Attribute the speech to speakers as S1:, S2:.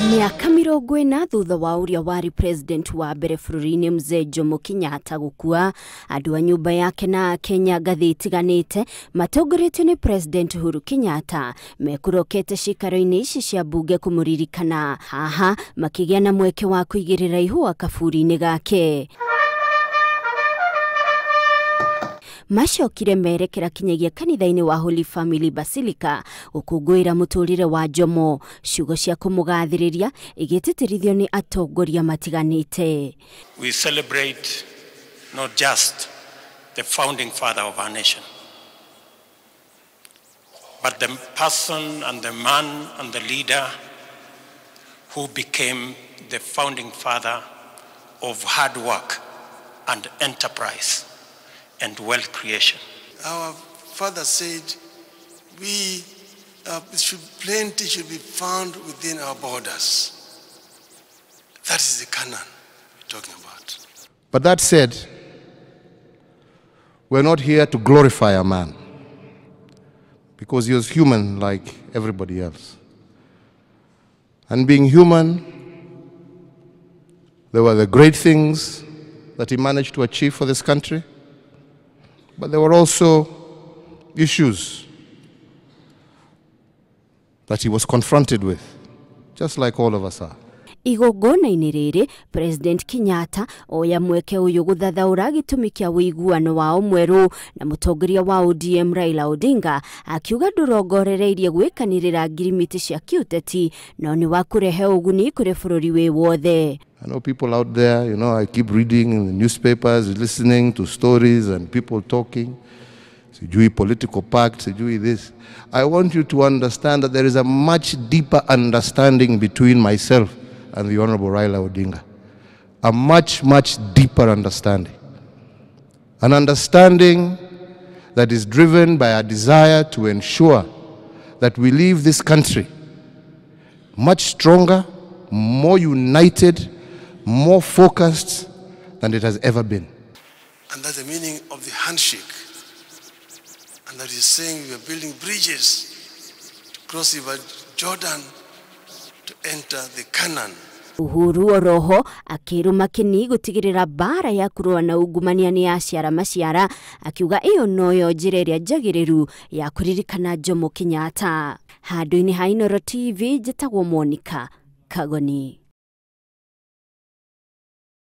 S1: Mĩaka 40 thutha wa ũrĩa warĩ president wa mbere bũrũri-inĩ Mzee Jomo Kenyatta gũkua, andũ a nyũmba yake na Kenya ngathĩ itiganĩte matongoretio nĩ President Uhuru Kenyatta mekũrokete ciikaro-inĩ ici cia mbunge kũmũririkana. Haha makĩgĩa na mweke wa kũigĩrĩra ihũa kaburi-inĩ gake. Macokire merekera kinyagia kanitha-inĩ wa Holy Family Basilica gũkũngũĩra mũtũrĩre wa Jomo. Ciugo cia kũmũgathĩrĩria igĩtĩtĩrithio nĩ atongoria matiganĩte.
S2: We celebrate not just the founding father of our nation, but the person and the man and the leader who became the founding father of hard work and enterprise and wealth creation.
S3: Our father said we plenty should be found within our borders. That is the Canaan we're talking about.
S4: But that said, we're not here to glorify a man, because he was human like everybody else. And being human, there were the great things that he managed to achieve for this country, but there were also issues that he was confronted with, just like all of us are.
S1: Igongona-inĩ rĩrĩ, President Kenyatta oya mweke ũyũ gũthathaũra gĩtũmi kĩa ũiguano wao mwerũ na mũtongoria wa ODM Raila Odinga, akiuga ndũrongorereirie gwĩkanĩrĩra ngirimiti cia kĩũteti no nĩ wa kũrehe ũguni kũrĩ bũrũri wĩ wothe.
S4: I know people out there, you know, I keep reading in the newspapers, listening to stories and people talking. Sijui political pact, sijui this. I want you to understand that there is a much deeper understanding between myself and the Honorable Raila Odinga. A much, much deeper understanding. An understanding that is driven by a desire to ensure that we leave this country much stronger, more united, more focused than it has ever been.
S3: And that's the meaning of the handshake. And that is saying we are building bridges to cross River Jordan to enter the Canaan.
S1: Uhuru oroho akĩrũma kĩni gũtigĩrĩra mbara ya kũrũa na ungumania nĩ yaciara maciara, akiuga ĩyo noyo njĩra ĩrĩa njagĩrĩru ya kũririkana Jomo Kenyatta. Handũ-inĩ ha Inooro TV, njĩtagwo Monica Kagoni.